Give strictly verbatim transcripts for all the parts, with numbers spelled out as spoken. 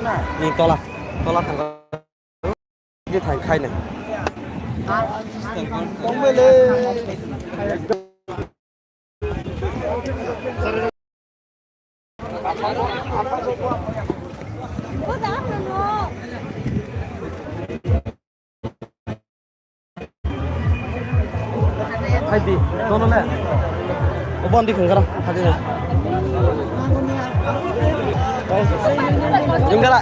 Ni tola, tola thang. Ni thang khai nai. Hai di, tono le. Obon di khungkara, hai di. Jengkara.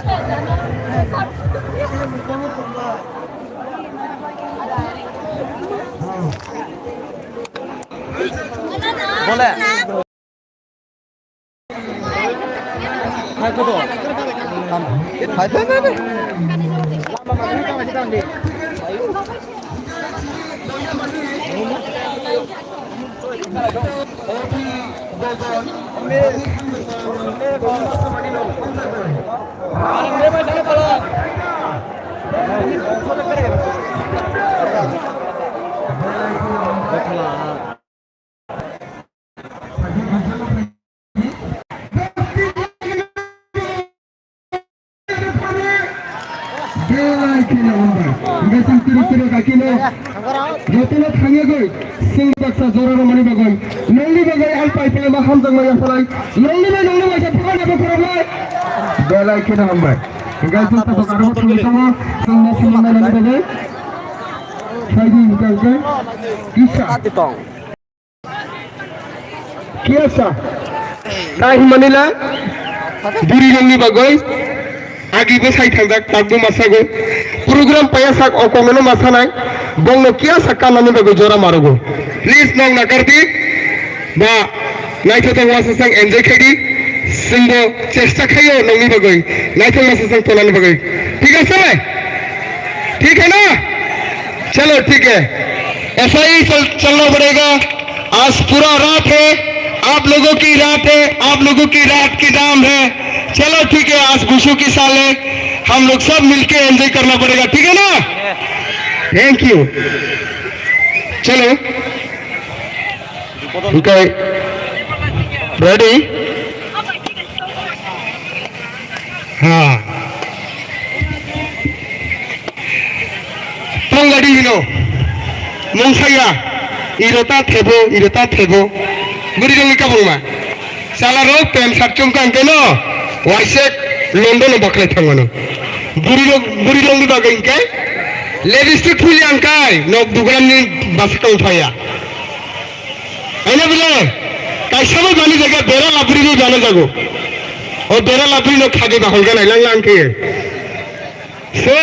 Bole. Hai, koto? Hai, hai, hai, hai. Belai kheno hambai. Hingke chwng tiri tiri kakino. Jotono thangya goi. Sing baksa jora romani bagoi. Nongni bagoi ang pai pai ma hamjak ma yaphalai. Nongni bai nongni bai sa phokana bo khorok lai. Belai kheno hambai. Hingke chwng tabok aro bo thangwi tongo. Chwng ma sumang nani bagoi. Saidi hingke hingke. Kisa. Kiyasa. Nai hwnmani la. Bwrwi rokni bagwi. Agi bwsai thangjak, tabuk masago. Program paya sak o kongno masanai. Bongno kiyasa kanani bagwi jora marogo. Please nong nakardi. Ba, naithotok wasasang enjoy khaidi. Chwngbo chesta khaio nongni bagwi. Naithok wasasang tonani bagwi. Thik ase? ठीक है ना? चलो ठीक है, ऐसा ही चल, चलना पड़ेगा। आज पूरा रात है, आप लोगों की रात है, आप लोगों की रात की नाम है। चलो ठीक है, आज बुशु की साल है, हम लोग सब मिलके एंजॉय करना पड़ेगा, ठीक है ना? Thank you. चलो। Okay. Ready? Ha. Tong gadi hino. Mungsaya. Irota thebo, irota thebo. Buri rong ika bongma. Sala rok pem sak chum kan keno. Waisek London o baklai thangmano. Buri rok, buri rong ni bagwi hingke. Ladies to thuli angkai. Nok dugram ni basa tong thaya. Aina bile, kaisa bo mani jaga bera labri bo jana jago. O bera labri no khage ba holga nai lang lang khe. So,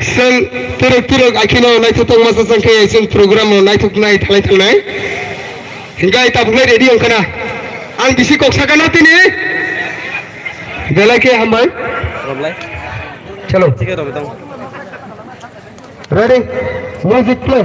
sel turuk turuk akhino naithok tong masa sang khe sel program no naithok nai thalai thalai. Hingkai tabuk nai ready ongkha na. Ang bisi kok saka na tini. Belai khe hambai. Roblai. Chalo. Thik hai, Robi tong. Ready? Music play.